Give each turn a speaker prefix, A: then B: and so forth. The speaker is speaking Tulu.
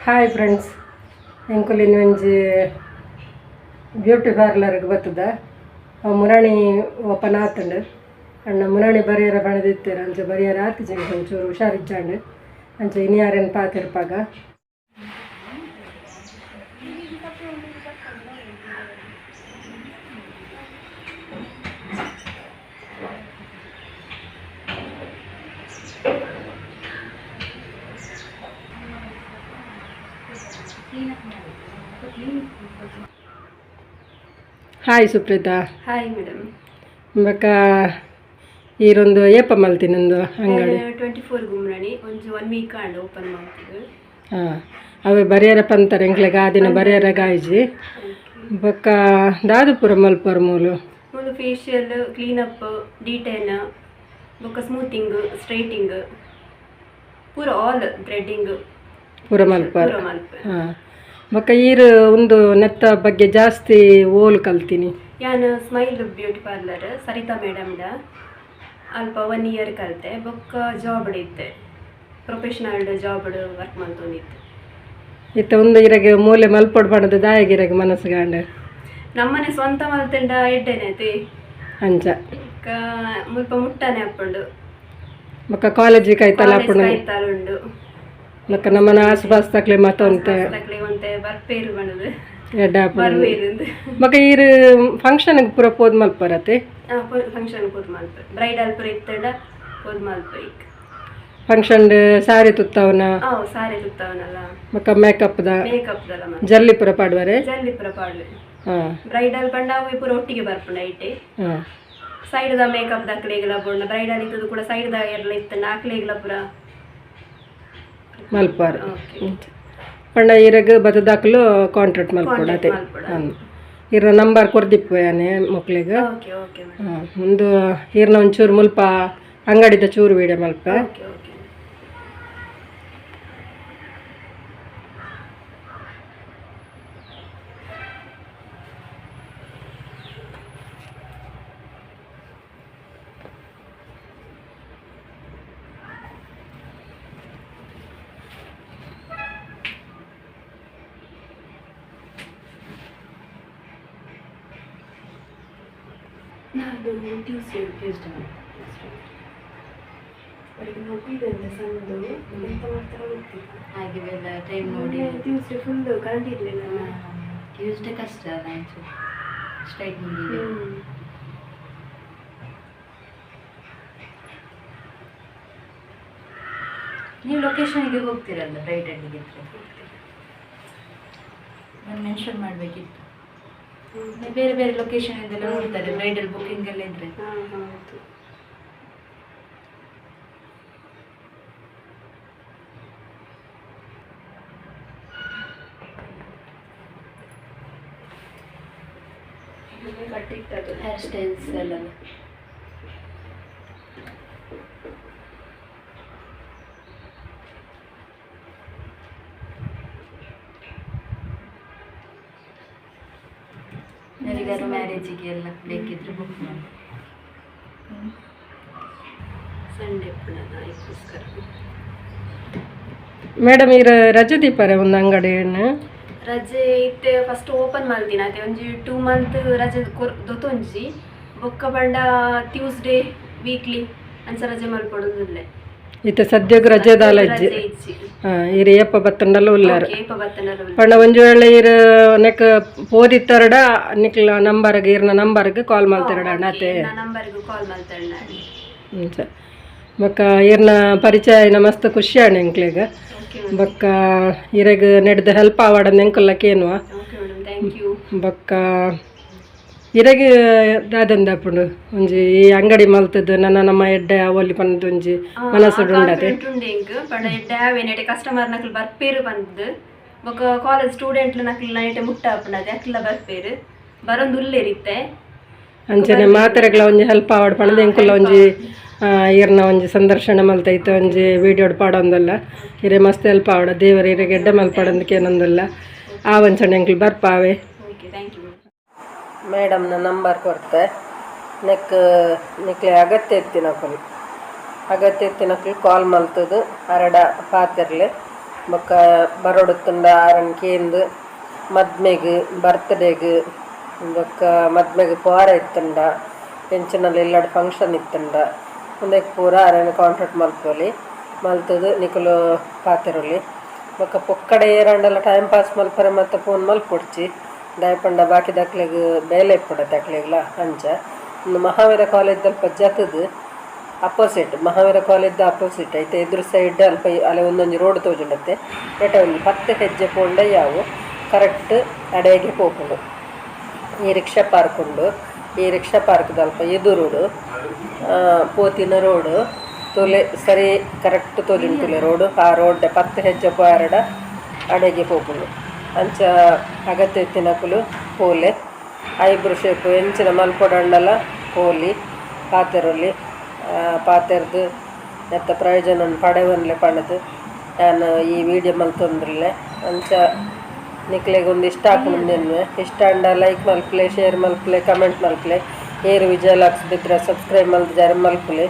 A: Hi friends, ಎಂಕುಲಿನ ಒಂಜಿ ಬ್ಯೂಟಿ ಪಾರ್ಲರ್ಗೆ ಬತ್ತದ. ಅವು ಮುರಾಣಿ ಓಪನ್ ಆತುಂಡು. ಅಣ್ಣ ಮುರಾಣಿ ಬರಿಯರ ಬಣದಿತ್ತೆರ್, ಅಂಚ ಬರಿಯರ ಆತಿಜಿ, ಒಂಚೂರು ಹುಷಾರಿಜ್ಜಾಂಡ್. ಅಂಚ ಇನಿಯಾರೇನು ಪಾತಿರ್ಪಾಗ. Hi Supreetha.
B: Hi madam.
A: ಬೊಕ ಈರೊಂದು ಏಪ ಮಲ್ತಿನೊಂದು ಅಂಗಡಿ?
B: 24 ಗುಮ್ರಣಿ, ಒಂಜಿ ಒನ್ ವೀಕ್ ಆಂಡ್ ಓಪನ್ ಮಲ್ತಿದ್ದು.
A: ಹಾಂ, ಅವೆ ಬರಿಯರ ಪಂತಾರೆ ಎಂಕ್ಲೆಗ್ ಆ ದಿನ ಬರಿಯರ ಗಾಯ್ಜಿ. ಬೊಕ್ಕ ದಾದಪುರ ಮಲ್ಪುವರ್ ಮೂಲು?
B: ಮೂಲು facial, cleanup, detan, ಬೊಕ್ಕ ಸ್ಮೂತಿಂಗ್, ಸ್ಟ್ರೈಟಿಂಗ್, ಪೂರ ಆಲ್ ಥ್ರೆಡ್ಡಿಂಗ್.
A: ಪೂರ ಮಲ್ಪುವರ್?
B: ಪೂರ ಮಲ್ಪೆ.
A: ಹಾಂ, ಬೊಕ್ಕ ಈರು ಒಂದು ನೆತ್ತ ಬಗ್ಗೆ ಜಾಸ್ತಿ ಓಲು ಕಲ್ತೀನಿ?
B: ಯಾನ್ smile beauty parlour Saritha ಮೇಡಮ್ಡ ಅಲ್ಪ ಒನ್ ಇಯರ್ ಕಲಿತೆ. ಬೊಕ್ಕ ಜಾಬ್ ಇತ್ತೆ, professional job work ಮಲ್ತೊಂದಿತ್ತೆ.
A: ಇತ್ತ ಒಂದು ಇರಗೆ ಮೂಲೆ ಮಲ್ಪೊಡು ಪಂಡದ ದಾಯಗಿರಗೆ ಮನಸ್ಸುಗಾಂಡ್?
B: ನಮ್ಮನೆ ಸ್ವಂತ ಮಲ್ತಂಡ ಎಡ್ಡೆನೈತಿ.
A: ಅಂಚ.
B: ಬೊಕ್ಕ ಮುಲ್ಪ ಮುಟ್ಟನೆ ಅಪ್ಪುಂಡು.
A: ಬೊಕ್ಕ ಕಾಲೇಜಿಗೆ ಕೈತಲ ಅಪ್ಪುಂಡು.
B: ಕೈತಾಲ್ ಉಂಡು.
A: ಬೊಕ್ಕ ನಮ್ಮನ ಆಸು ಪಾಸ್ ತಕ್ಲೆ ಮತ್ತೊಂತೆ.
B: ತಕ್ಲೆ ಒಂತೆ ಬರ್ಪೇರು ಬಣ್ಣದು.
A: ಎಡ್ಡೆ ಆಪುಂಡು.
B: ಬರ್ವೇರು.
A: ಬೊಕ್ಕ ಈರು ಫಂಕ್ಷನ್ಗೆ ಪೂರ ಪೋದ್ ಮಲ್ಪರತೆ?
B: ಫಂಕ್ಷನ್ ಪೋದು ಮಲ್ಪ, ಬ್ರೈಡಲ್ ಪೂರ ಇತ್ತಂಡ ಪೋದು ಮಲ್ಪ ಈಗ.
A: ಫಂಕ್ಷನ್ ಸಾರಿ ತುತ್ತವನ?
B: ಹಾಂ, ಸಾರಿ ತುತ್ತವನಲ್ಲ.
A: ಬೊಕ್ಕ ಮೇಕಪ್ದ?
B: ಮೇಕಪ್ ದಲ್ಲ ಮಲ್ಪ.
A: ಜಲ್ಲಿ ಪೂರ ಪಾಡುವರೆ?
B: ಜಲ್ಲಿ ಪೂರ ಪಾಡ್ವೆ.
A: ಹಾಂ.
B: ಬ್ರೈಡಲ್ ಪಂಡ ಅವು ಪೂರ ಒಟ್ಟಿಗೆ ಬರ್ಪುಂಡು ಐಟೆ.
A: ಹಾಂ.
B: ಸೈಡ್ ದ ಮೇಕಪ್ ದಕ್ಲೆಗ್ಲ ಬೋಂಡ, ಬ್ರೈಡಲ್ ಇತ್ತದು ಕೂಡ ಸೈಡ್ ದ ಎಲ್ಲ ಇತ್ತಂಡ ಅಕ್ಲೆಗ್ಲ ಪೂರ.
A: ಮಲ್ಪಾರ್.
B: ಓಕೆ.
A: ಪಂಡ ಈರಗ್ ಬತ್ತದಾಕ್ಲು ಕಾಂಟ್ರಾಕ್ಟ್ ಮಲ್ಪೊಡು ಅತೆ?
B: ಮಲ್ಪೊಡು.
A: ಹಾಂ, ಈರ್ನ ನಂಬರ್ ಕೊರ್ದಿಪ್ಪು ಯಾನೆ ಮೊಕ್ಲೆಗ್.
B: Okay okay madam.
A: ಹಾಂ, ಒಂದು ಈರ್ನ ಒಂಚೂರು ಮುಲ್ಪ ಅಂಗಡಿದ ಚೂರು ವೀಡಿಯೋ ಮಲ್ಪ.
B: ಓಕೆ ಓಕೆ ನಾನು ಟ್ಯೂಸ್ಡೇ.
C: ಟ್ಯೂಸ್ಡೇ.
B: ಅವರಿಗೆ ಮಗು ಇದೆ ಅಂತ ಸಣ್ಣದು, ಎಂತ ಮಾಡ್ತಾರೋ ಗೊತ್ತಿಲ್ಲ.
C: ಹಾಗೆ ಎಲ್ಲ ಟೈಮ್ ನೋಡಿ.
B: Tuesday full current ಇರಲಿಲ್ಲ.
C: ಟ್ಯೂಸ್ಡೇ ಕಷ್ಟ ಅಲ್ಲ ಒಂಚೂರು ಸ್ಟ್ರೈಟ್ನಿಂಗಿಗೆ. ನೀವು ಲೊಕೇಶನ್ಗೆ ಹೋಗ್ತೀರಲ್ಲ ಬ್ರೈಡಲ್ಲಿಗೆ ಇದ್ರೆ? ನಾನು ಮೆನ್ಷನ್ ಮಾಡಬೇಕಿತ್ತು. ಬೇರೆ ಬೇರೆ ಲೊಕೇಶನ್ ಇಂದೆಲ್ಲ ನೋಡ್ತಾರೆ, ಬ್ರೈಡಲ್ ಬುಕ್ಕಿಂಗ್ ಎಲ್ಲ ಇದ್ರೆ.
B: ಹಾಂ, ಹೌದು. ಕಟ್ಟಿಟ್ಟದು.
C: ಹೇರ್ ಸ್ಟೈಲ್ಸ್ ಎಲ್ಲ. ಯಾರಿಗಾರು ಮ್ಯಾರೇಜಿಗೆ ಎಲ್ಲ ಬೇಕಿದ್ರೆ ಬುಕ್ ಮಾಡಿ.
B: ಸಂಡೇ ಪುನಃ ಅದಕ್ಕೋಸ್ಕರ.
A: ಮೇಡಮ್, ಈರ್ ರಜೆ ದೀಪರೆ ಒಂದು ಅಂಗಡಿಯನ್ನು?
B: ರಜೆ ಇತ್ತೆ ಫಸ್ಟ್ ಓಪನ್ ಮಲ್ದಿನ ಅದೇ ಒಂಜಿ 2 ಮಂತ್ ರಜೆ ಕೊರ್ ದೊತೊಂಜಿ. ಬೊಕ್ಕ ಪಂಡ ಟ್ಯೂಸ್ಡೇ ವೀಕ್ಲಿ ಅಂಚ ರಜೆ ಮಲ್ಪೊಡುಂದುಲ್ಲೆ.
A: ಇತ್ತೆ ಸದ್ಯಕ್ಕೆ ರಜೆ ದಾಲ ಇಜ್ಜಿ?
B: ರಜೆ ಇಜ್ಜಿ.
A: ಹಾಂ, ಈರ್ ಏಪ ಬತ್ತಂಡಲ್ಲ ಉಲ್ಲಾರ.
B: ಓಕೆ, ಏಪ ಬತ್ತಂಡಲ ಉಲ್ಲೆ.
A: ಪಂಡ ಒಂಜಿ ವೇಳೆ ಈರ್ ನೆಕ್ ಪೋದಿತ್ತರಡ ನಿಕ್ಲ ನಂಬರ್ಗೆ, ಈರ್ನ ನಂಬರ್ಗೆ ಕಾಲ್ ಮಲ್ತಿರಡ ಅತೆ?
B: ನಂಬರ್ಗೆ ಕಾಲ್ ಮಲ್ತೇನೆ ನಾನು.
A: ಅಂಚ. ಬೊಕ್ಕ ಈರ್ನ ಪರಿಚಯ ಮಸ್ತ್ ಖುಷಿ ಆಂಡ್ ಎಂಕ್ಲೆಗ್.
B: ಓಕೆ.
A: ಬೊಕ್ಕ ಇರೆಗ್ ನೆಡ್ದು help ಆವಡಂದು ಎಂಕುಲ್ಲಕೇನುವ.
B: Okay madam, thank you.
A: ಬೊಕ್ಕ ಇರೆಗ್ ದಾದಂದಾಪುಂಡು, ಒಂಜಿ ಈ ಅಂಗಡಿ ಮಲ್ತದ್ದು ನನ್ನ ನಮ್ಮ ಎಡ್ಡೆ ಅವಲ್ಲಿ ಪಂದ್ ಒಂಜಿ ಮನಸ್ಸುಡು ಉಂಡತೆ?
B: ಉಂಡು ಎಂಕ್. ಪಂಡ ಎಡ್ಡೆ ಆವೆ, ನೆಟೆ ಕಸ್ಟಮರ್ ನಕಲ್ ಬರ್ಪೇರು ಪಂದ್. ಬೊಕ್ಕ ಕಾಲೇಜ್ ಸ್ಟೂಡೆಂಟ್ ನಕಲ್ ನೈಟ್ ಮುಟ್ಟ ಆಪುಂಡು ಅದೇ, ಅಕ್ಲ ಬರ್ಪೇರು, ಬರೊಂದು ಉಲ್ಲೇರಿತ್ತೆ.
A: ಅಂಚನೆ ಮಾತೆರೆಗ್ಲ ಒಂಜಿ ಹೆಲ್ಪ್ ಆವಡ್ ಪಂದ್ ಎಂಕುಲ್ಲ ಒಂಜಿ ಈರ್ನ ಒಂಜಿ ಸಂದರ್ಶನ ಮಲ್ತೈತೆ, ಒಂಜಿ ವೀಡಿಯೋಡ್ ಪಾಡೊಂದುಲ್ಲ. ಇರೆ ಮಸ್ತ್ ಹೆಲ್ಪ್ ಆವಡ, ದೇವರ ಇರೆಗ್ ಎಡ್ಡೆ ಮಲ್ಪಡಂದಕ್ಕೆ ಏನೊಂದುಲ್ಲ. ಆ ಒಂಚನೆ ಎಂಕ್ಲು ಬರ್ಪಾವೆ.
B: Okay, thank you.
A: ಮೇಡಮ್ನ number ಕೊರ್ತೆ. ನೆಕ್ ನಿಕ್ಲೆ ಅಗತ್ಯ ಇತ್ತಿನಕುಲು ಕಾಲ್ ಮಲ್ತದು ಅರಡ ಪಾತೆರ್ಲೆ. ಬೊಕ್ಕ ಬರೊಡುತ್ತುಂಡ ಆರನ್ ಕೇಂದ್ ಮದ್ಮೆಗ್ ಬರ್ತ್ಡೇಗ್ ಬೊಕ್ಕ ಮದ್ಮೆಗ್ ಪೋರೆ ಇತ್ತುಂಡ ಎಂಚಿನಲ ಇಲ್ಲಡ್ ಫಂಕ್ಷನ್ ಇತ್ತುಂಡ ಉಂದೆಕ್ ಪೂರ ಅರೆನ್ ಕಾಂಟ್ಯಾಕ್ಟ್ ಮಲ್ಪೊಲಿ ಮಲ್ತುದು ನಿಕುಲು ಪಾತೆರೊಲಿ. ಬೊಕ್ಕ ಪೊಕ್ಕಡೆ ಏರಾಂಡಲ ಟೈಮ್ ಪಾಸ್ ಮಲ್ಪರೆ ಮಾತ ಫೋನ್ ಮಲ್ಪೊಡ್ಚಿ ದಾಯೆ ಪಂಡ ಬಾಕಿದಕ್ಲೆಗ್ ಬೇಲೆ ಇಪ್ಪುಡತೆ ಅಕ್ಲೆಗ್ಲ ಅಂಚ. ಉಂದು ಮಹಾವೀರ ಕಾಲೇಜ್ ದಲ್ಪ ಜತುದು ಅಪೋಸಿಟ್ ಮಹಾವೀರ ಕಾಲೇಜ್ ದ ಅಪೋಸಿಟ್ ಐತ ಎದುರು ಸೈಡ್ ಅಲ್ಪ ಅಲೆ ಉಂದೊಂಜಿ ರೋಡ್ ತೋಜುಂಡತೆ ನೆಟೆ ಒಂಜಿ ಪತ್ತ್ ಹೆಜ್ಜೆ ಪೋಂಡ ಯಾವು ಕರೆಕ್ಟ್ ಅಡೇಗೆ ಪೋಪುಂಡು. ಈ ರಿಕ್ಷಾ ಪಾರ್ಕ್ ಉಂಡು. ಈ ರಿಕ್ಷಾ ಪಾರ್ಕ್ ದಲ್ಪ ಎದುರುಡು ಪೋತಿನ ರೋಡ್ ತೂಲೆ ಸರಿ ಕರೆಕ್ಟ್ ತೋಜುಂಡು ತೂಲೆ ರೋಡ್ ಆ ರೋಡ್ ಪತ್ತ್ ಹೆಜ್ಜೆ ಪೋಯೆರ್ಡ ಅಡೆಗೆ ಪೋಪುಂಡು. ಅಂಚ ಅಗತ್ಯ ಇತ್ತಿನಕುಲು ಪೋಲೆ. ಐಬ್ರೋ ಶೇಪ್ ಎಂಚಿನ ಮಲ್ಪೊಡಾಂಡಲ ಪೋಲಿ ಪಾತೆರೊಲಿ ಪಾತೆರ್ದ್ ನೆತ್ತ ಪ್ರಯೋಜನನ್ ಪಡೆವೊನ್ಲೆ ಪಂಡುದು ಯಾನ್ ಈ ವಿಡಿಯೋ ಮಲ್ತೊಂದುಲ್ಲೆ. ಅಂಚ ನಿಕ್ಲೆಗ್ ಉಂದು ಇಷ್ಟ ಆಪುಂಡು ಎನ್ನುವೆ. ಇಷ್ಟ ಆಂಡ ಲೈಕ್ ಮಲ್ಪುಲೆ, ಶೇರ್ ಮಲ್ಪುಲೆ, ಕಮೆಂಟ್ ಮಲ್ಪುಲೆ. ಏರ್ ವಿಜಯ ಲಾಕ್ಸ್ ಬಿದ್ರ ಸಬ್ಸ್ಕ್ರೈಬ್ ಮಲ್ತ್ ಜಾರ ಮಲ್ಪುಲೆ.